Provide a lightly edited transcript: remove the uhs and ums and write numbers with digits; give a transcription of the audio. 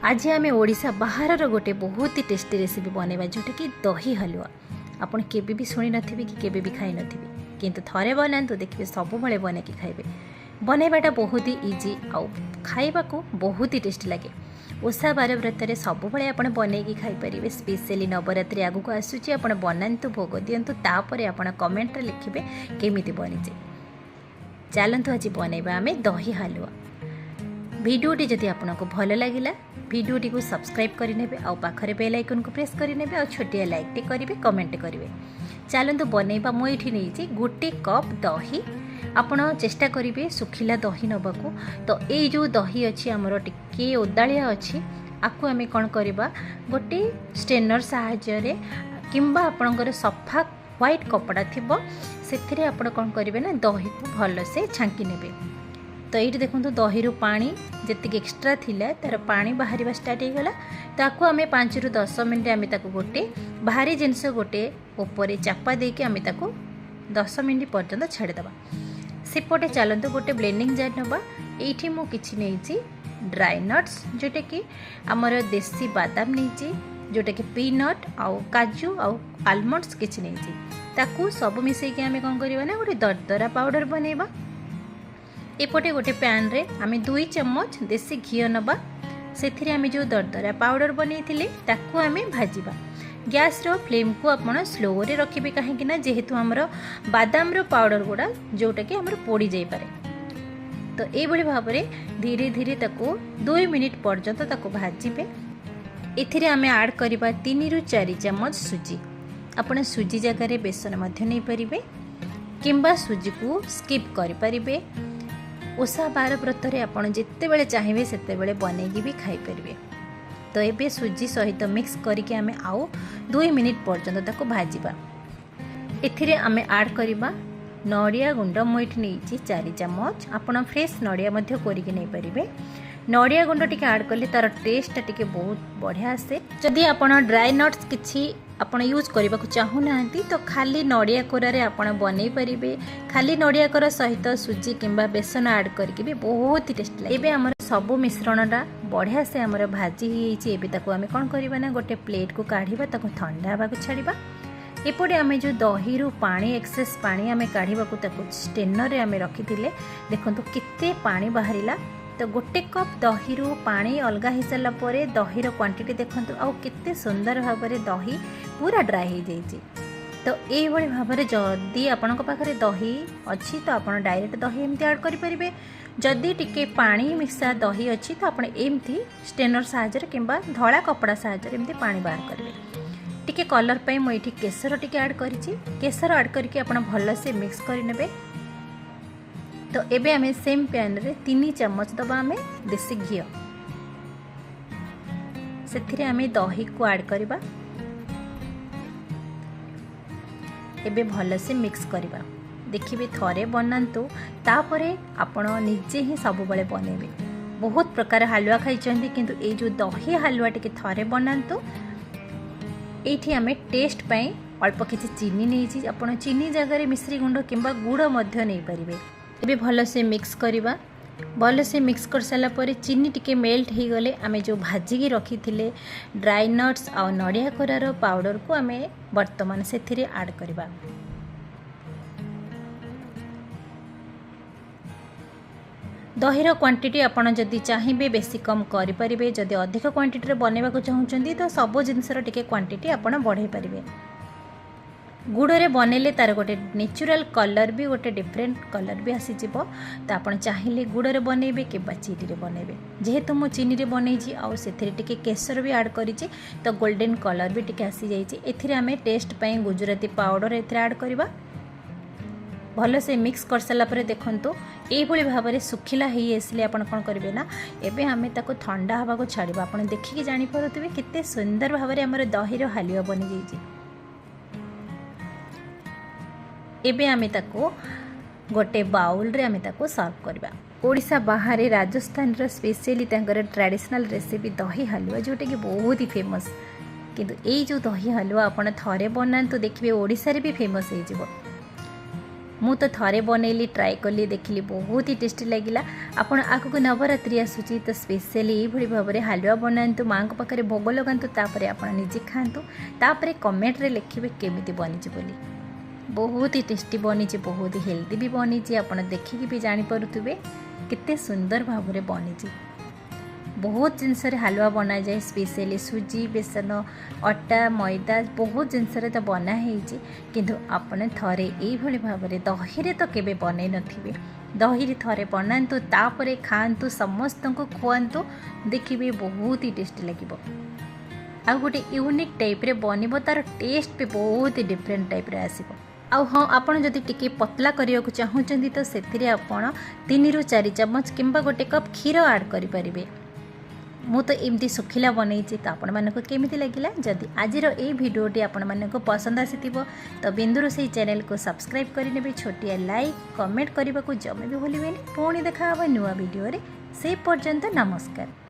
ଆଜି ଆମେ ଓଡ଼ିଶା ବାହାରର ଗୋଟେ ବହୁତ ହି ଟେଷ୍ଟି ରେସିପି ବନେଇବା, ଯେଉଁଟାକି ଦହି ହାଲୁଆ। ଆପଣ କେବେ ବି ଶୁଣିନଥିବେ କି କେବେ ବି ଖାଇନଥିବେ, କିନ୍ତୁ ଥରେ ବନାନ୍ତୁ, ଦେଖିବେ ସବୁବେଳେ ବନେଇକି ଖାଇବେ। ବନେଇବାଟା ବହୁତ ହି ଇଜି ଆଉ ଖାଇବାକୁ ବହୁତ ହି ଟେଷ୍ଟି ଲାଗେ। ଓଷା ବାର ବ୍ରତରେ ସବୁବେଳେ ଆପଣ ବନେଇକି ଖାଇପାରିବେ। ସ୍ପେଶିଆଲି ନବରାତ୍ରି ଆଗକୁ ଆସୁଛି, ଆପଣ ବନାନ୍ତୁ, ଭୋଗ ଦିଅନ୍ତୁ, ତାପରେ ଆପଣ କମେଣ୍ଟରେ ଲେଖିବେ କେମିତି ବନିଛି। ଚାଲନ୍ତୁ ଆଜି ବନେଇବା ଆମେ ଦହି ହାଲୁଆ। ଭିଡ଼ିଓଟି ଯଦି ଆପଣଙ୍କୁ ଭଲ ଲାଗିଲା, ଭିଡ଼ିଓଟିକୁ ସବସ୍କ୍ରାଇବ୍ କରିନେବେ ଆଉ ପାଖରେ ବେଲ୍ ଆଇକନ୍କୁ ପ୍ରେସ୍ କରିନେବେ ଆଉ ଛୋଟିଆ ଲାଇକ୍ଟେ କରିବେ, କମେଣ୍ଟ କରିବେ। ଚାଲନ୍ତୁ ବନେଇବା। ମୁଁ ଏଇଠି ନେଇଛି 1 କପ୍ ଦହି। ଆପଣ ଚେଷ୍ଟା କରିବେ ଶୁଖିଲା ଦହି ନେବାକୁ। ତ ଏଇ ଯେଉଁ ଦହି ଅଛି ଆମର ଟିକେ ଓଦାଳିଆ ଅଛି, ଆକୁ ଆମେ କ'ଣ କରିବା, ଗୋଟେ ଷ୍ଟ୍ରେନର୍ ସାହାଯ୍ୟରେ କିମ୍ବା ଆପଣଙ୍କର ସଫା ହ୍ୱାଇଟ୍ କପଡ଼ା ଥିବ ସେଥିରେ ଆପଣ କ'ଣ କରିବେ ନା ଦହିକୁ ଭଲସେ ଛାଙ୍କି ନେବେ। ତ ଏଇଠି ଦେଖନ୍ତୁ ଦହିରୁ ପାଣି ଯେତିକି ଏକ୍ସଟ୍ରା ଥିଲା ତା'ର ପାଣି ବାହାରିବା ଷ୍ଟାର୍ଟ ହେଇଗଲା। ତାକୁ ଆମେ 5ରୁ 10 ମିନିଟ୍ ଆମେ ତାକୁ ଗୋଟେ ଭାରି ଜିନିଷ ଗୋଟେ ଉପରେ ଚାପା ଦେଇକି ଆମେ ତାକୁ 10 ମିନିଟ୍ ପର୍ଯ୍ୟନ୍ତ ଛାଡ଼ିଦେବା। ସେପଟେ ଚାଲନ୍ତୁ ଗୋଟେ ବ୍ଲେଣ୍ଡିଂ ଜାର୍ ନେବା। ଏଇଠି ମୁଁ କିଛି ନେଇଛି ଡ୍ରାଏ ନଟ୍ସ, ଯେଉଁଟାକି ଆମର ଦେଶୀ ବାଦାମ ନେଇଛି, ଯେଉଁଟାକି ପିନଟ୍ ଆଉ କାଜୁ ଆଉ ଆଲମଣ୍ଡସ୍ କିଛି ନେଇଛି। ତାକୁ ସବୁ ମିଶାଇକି ଆମେ କ'ଣ କରିବା ନା ଗୋଟେ ଦରଦରା ପାଉଡ଼ର ବନେଇବା। ଏପଟେ ଗୋଟେ ପ୍ୟାନ୍ରେ ଆମେ 2 ଚାମଚ ଦେଶୀ ଘିଅ ନେବା। ସେଥିରେ ଆମେ ଯେଉଁ ଦରଦରା ପାଉଡ଼ର ବନେଇଥିଲେ ତାକୁ ଆମେ ଭାଜିବା। ଗ୍ୟାସ୍ର ଫ୍ଲେମ୍କୁ ଆପଣ ସ୍ଲୋରେ ରଖିବେ, କାହିଁକି ନା ଯେହେତୁ ଆମର ବାଦାମର ପାଉଡ଼ର ଗୁଡ଼ା ଯେଉଁଟାକି ଆମର ପୋଡ଼ି ଯାଇପାରେ। ତ ଏଇଭଳି ଭାବରେ ଧୀରେ ଧୀରେ ତାକୁ 2 ମିନିଟ୍ ପର୍ଯ୍ୟନ୍ତ ତାକୁ ଭାଜିବେ। ଏଥିରେ ଆମେ ଆଡ଼୍ କରିବା 3ରୁ 4 ଚାମଚ ସୁଜି। ଆପଣ ସୁଜି ଜାଗାରେ ବେସନ ମଧ୍ୟ ନେଇପାରିବେ କିମ୍ବା ସୁଜିକୁ ସ୍କିପ୍ କରିପାରିବେ। ଓଷା ବାର ବ୍ରତରେ ଆପଣ ଯେତେବେଳେ ଚାହିଁବେ ସେତେବେଳେ ବନେଇକି ବି ଖାଇପାରିବେ। ତ ଏବେ ସୁଜି ସହିତ ମିକ୍ସ କରିକି ଆମେ ଆଉ 2 ମିନିଟ୍ ପର୍ଯ୍ୟନ୍ତ ତାକୁ ଭାଜିବା। ଏଥିରେ ଆମେ ଆଡ଼୍ କରିବା ନଡ଼ିଆ ଗୁଣ୍ଡ। ମୁଁ ଏଠି ନେଇଛି 4 ଚାମଚ। ଆପଣ ଫ୍ରେଶ୍ ନଡ଼ିଆ ମଧ୍ୟ କରିକି ନେଇପାରିବେ। ନଡ଼ିଆ ଗୁଣ୍ଡ ଟିକେ ଆଡ଼୍ କଲେ ତା'ର ଟେଷ୍ଟଟା ଟିକେ ବହୁତ ବଢ଼ିଆ ଆସେ। ଯଦି ଆପଣ ଡ୍ରାଏ ନଟ୍ସ କିଛି ଆପଣ ୟୁଜ୍ କରିବାକୁ ଚାହୁଁନାହାନ୍ତି ତ ଖାଲି ନଡ଼ିଆ କୋରାରେ ଆପଣ ବନେଇ ପାରିବେ। ଖାଲି ନଡ଼ିଆ କୋରା ସହିତ ସୁଜି କିମ୍ବା ବେସନ ଆଡ଼୍ କରିକି ବି ବହୁତ ଟେଷ୍ଟି ଲାଗେ। ଏବେ ଆମର ସବୁ ମିଶ୍ରଣଟା ବଢ଼ିଆ ସେ ଆମର ଭାଜି ହେଇଯାଇଛି। ଏବେ ତାକୁ ଆମେ କ'ଣ କରିବା ନା ଗୋଟେ ପ୍ଲେଟ୍କୁ କାଢ଼ିବା, ତାକୁ ଥଣ୍ଡା ହେବାକୁ ଛାଡ଼ିବା। ଏପଟେ ଆମେ ଯେଉଁ ଦହିରୁ ପାଣି ଏକ୍ସେସ୍ ପାଣି ଆମେ କାଢ଼ିବାକୁ ତାକୁ ଷ୍ଟ୍ରେନର୍ରେ ଆମେ ରଖିଥିଲେ, ଦେଖନ୍ତୁ କେତେ ପାଣି ବାହାରିଲା। ତ 1 କପ୍ ଦହିରୁ ପାଣି ଅଲଗା ହେଇସାରିଲା ପରେ ଦହିର କ୍ୱାଣ୍ଟିଟି ଦେଖନ୍ତୁ ଆଉ କେତେ ସୁନ୍ଦର ଭାବରେ ଦହି ପୁରା ଡ୍ରାଏ ହେଇଯାଇଛି। ତ ଏଇଭଳି ଭାବରେ ଯଦି ଆପଣଙ୍କ ପାଖରେ ଦହି ଅଛି ତ ଆପଣ ଡାଇରେକ୍ଟ ଦହି ଏମିତି ଆଡ଼୍ କରିପାରିବେ। ଯଦି ଟିକେ ପାଣି ମିଶା ଦହି ଅଛି ତ ଆପଣ ଏମିତି ଷ୍ଟ୍ରେନର୍ ସାହାଯ୍ୟରେ କିମ୍ବା ଧଳା କପଡ଼ା ସାହାଯ୍ୟରେ ଏମିତି ପାଣି ବାହାର କରିବେ। ଟିକେ କଲର୍ ପାଇଁ ମୁଁ ଏଇଠି କେଶର ଟିକେ ଆଡ଼୍ କରିଛି। କେଶର ଆଡ଼୍ କରିକି ଆପଣ ଭଲସେ ମିକ୍ସ କରିନେବେ। ତ ଏବେ ଆମେ ସେମ୍ ପ୍ୟାନ୍ରେ 3 ଚାମଚ ଦେବା ଆମେ ଦେଶୀ ଘିଅ। ସେଥିରେ ଆମେ ଦହିକୁ ଆଡ଼୍ କରିବା। ଏବେ ଭଲସେ ମିକ୍ସ କରିବା। ଦେଖିବେ ଥରେ ବନାନ୍ତୁ, ତାପରେ ଆପଣ ନିଜେ ହିଁ ସବୁବେଳେ ବନେଇବେ। ବହୁତ ପ୍ରକାର ହାଲୁଆ ଖାଇଛନ୍ତି, କିନ୍ତୁ ଏଇ ଯେଉଁ ଦହି ହାଲୁଆ ଟିକେ ଥରେ ବନାନ୍ତୁ। ଏଇଠି ଆମେ ଟେଷ୍ଟ ପାଇଁ ଅଳ୍ପ କିଛି ଚିନି ନେଇଛି। ଆପଣ ଚିନି ଜାଗାରେ ମିଶ୍ରି ଗୁଣ୍ଡ କିମ୍ବା ଗୁଡ଼ ମଧ୍ୟ ନେଇପାରିବେ। ଏବେ ଭଲସେ ମିକ୍ସ କରିବା। ଭଲସେ ମିକ୍ସ କରିସାରିଲା ପରେ ଚିନି ଟିକେ ମେଲ୍ଟ ହେଇଗଲେ ଆମେ ଯେଉଁ ଭାଜିକି ରଖିଥିଲେ ଡ୍ରାଏ ନଟ୍ସ ଆଉ ନଡ଼ିଆ କୋରାର ପାଉଡ଼ରକୁ ଆମେ ବର୍ତ୍ତମାନ ସେଥିରେ ଆଡ଼୍ କରିବା। ଦହିର କ୍ୱାଣ୍ଟିଟି ଆପଣ ଯଦି ଚାହିଁବେ ବେଶୀ କମ୍ କରିପାରିବେ। ଯଦି ଅଧିକ କ୍ୱାଣ୍ଟିଟିରେ ବନେଇବାକୁ ଚାହୁଁଛନ୍ତି ତ ସବୁ ଜିନିଷର ଟିକେ କ୍ୱାଣ୍ଟିଟି ଆପଣ ବଢ଼େଇ ପାରିବେ। ଗୁଡ଼ରେ ବନେଇଲେ ତା'ର ଗୋଟେ ନ୍ୟାଚୁରାଲ୍ କଲର୍ ବି, ଗୋଟେ ଡିଫରେଣ୍ଟ କଲର୍ ବି ଆସିଯିବ। ତ ଆପଣ ଚାହିଁଲେ ଗୁଡ଼ରେ ବନେଇବେ କିମ୍ବା ଚିନିରେ ବନେଇବେ। ଯେହେତୁ ମୁଁ ଚିନିରେ ବନେଇଛି ଆଉ ସେଥିରେ ଟିକେ କେଶର ବି ଆଡ଼୍ କରିଛି, ତ ଗୋଲ୍ଡେନ୍ କଲର୍ ବି ଟିକେ ଆସିଯାଇଛି। ଏଥିରେ ଆମେ ଟେଷ୍ଟ ପାଇଁ ଗୁଜୁରାତି ପାଉଡ଼ର ଏଥିରେ ଆଡ଼୍ କରିବା। ଭଲସେ ମିକ୍ସ କରିସାରିଲା ପରେ ଦେଖନ୍ତୁ ଏଇଭଳି ଭାବରେ ଶୁଖିଲା ହେଇ ଆସିଲେ ଆପଣ କ'ଣ କରିବେ ନା ଏବେ ଆମେ ତାକୁ ଥଣ୍ଡା ହେବାକୁ ଛାଡ଼ିବା। ଆପଣ ଦେଖିକି ଜାଣିପାରୁଥିବେ କେତେ ସୁନ୍ଦର ଭାବରେ ଆମର ଦହିର ହାଲୁଆ ବନିଯାଇଛି। ଏବେ ଆମେ ତାକୁ ଗୋଟେ ବାଉଲରେ ଆମେ ତାକୁ ସର୍ଭ କରିବା। ଓଡ଼ିଶା ବାହାରେ ରାଜସ୍ଥାନର ସ୍ପେଶିଆଲି ତାଙ୍କର ଟ୍ରାଡ଼ିସନାଲ୍ ରେସିପି ଦହି ହାଲୁଆ, ଯେଉଁଟାକି ବହୁତ ହି ଫେମସ୍। କିନ୍ତୁ ଏଇ ଯେଉଁ ଦହି ହାଲୁଆ ଆପଣ ଥରେ ବନାନ୍ତୁ, ଦେଖିବେ ଓଡ଼ିଶାରେ ବି ଫେମସ୍ ହେଇଯିବ। ମୁଁ ତ ଥରେ ବନେଇଲି, ଟ୍ରାଏ କଲି, ଦେଖିଲି, ବହୁତ ହି ଟେଷ୍ଟି ଲାଗିଲା। ଆପଣ ଆଗକୁ ନବରାତ୍ରି ଆସୁଛି, ତ ସ୍ପେଶିଆଲି ଏଇଭଳି ଭାବରେ ହାଲୁଆ ବନାନ୍ତୁ, ମାଆଙ୍କ ପାଖରେ ଭୋଗ ଲଗାନ୍ତୁ, ତାପରେ ଆପଣ ନିଜେ ଖାଆନ୍ତୁ, ତାପରେ କମେଣ୍ଟରେ ଲେଖିବେ କେମିତି ବନିଛି ବୋଲି। ବହୁତ ହି ଟେଷ୍ଟି ବନିଛି, ବହୁତ ହେଲ୍ଦି ବି ବନିଛି। ଆପଣ ଦେଖିକି ବି ଜାଣିପାରୁଥିବେ କେତେ ସୁନ୍ଦର ଭାବରେ ବନିଛି। ବହୁତ ଜିନିଷରେ ହାଲୁଆ ବନାଯାଏ, ସ୍ପେଶିଆଲି ସୁଜି, ବେସନ, ଅଟା, ମଇଦା, ବହୁତ ଜିନିଷରେ ତ ବନା ହେଇଛି। କିନ୍ତୁ ଆପଣ ଥରେ ଏଇଭଳି ଭାବରେ ଦହିରେ ତ କେବେ ବନେଇ ନଥିବେ। ଦହିରେ ଥରେ ବନାନ୍ତୁ, ତାପରେ ଖାଆନ୍ତୁ, ସମସ୍ତଙ୍କୁ ଖୁଆନ୍ତୁ, ଦେଖିବେ ବହୁତ ହି ଟେଷ୍ଟି ଲାଗିବ। ଆଉ ଗୋଟେ ୟୁନିକ୍ ଟାଇପ୍ରେ ବନିବ, ତା'ର ଟେଷ୍ଟ ବି ବହୁତ ଡିଫରେଣ୍ଟ ଟାଇପ୍ରେ ଆସିବ। ଆଉ ହଁ, ଆପଣ ଯଦି ଟିକେ ପତଲା କରିବାକୁ ଚାହୁଁଛନ୍ତି, ତ ସେଥିରେ ଆପଣ 3ରୁ 4 ଚାମଚ କିମ୍ବା 1 କପ୍ କ୍ଷୀର ଆଡ଼୍ କରିପାରିବେ। ମୁଁ ତ ଏମିତି ଶୁଖିଲା ବନେଇଛି, ତ ଆପଣମାନଙ୍କୁ କେମିତି ଲାଗିଲା? ଯଦି ଆଜିର ଏଇ ଭିଡ଼ିଓଟି ଆପଣମାନଙ୍କୁ ପସନ୍ଦ ଆସିଥିବ, ତ ବିନ୍ଦୁ ରୋଷେଇ ଚ୍ୟାନେଲକୁ ସବସ୍କ୍ରାଇବ୍ କରିନେବେ। ଛୋଟିଆ ଲାଇକ୍, କମେଣ୍ଟ କରିବାକୁ ଜମା ବି ଭୁଲିବେନି। ପୁଣି ଦେଖା ହେବ ନୂଆ ଭିଡ଼ିଓରେ, ସେ ପର୍ଯ୍ୟନ୍ତ ନମସ୍କାର।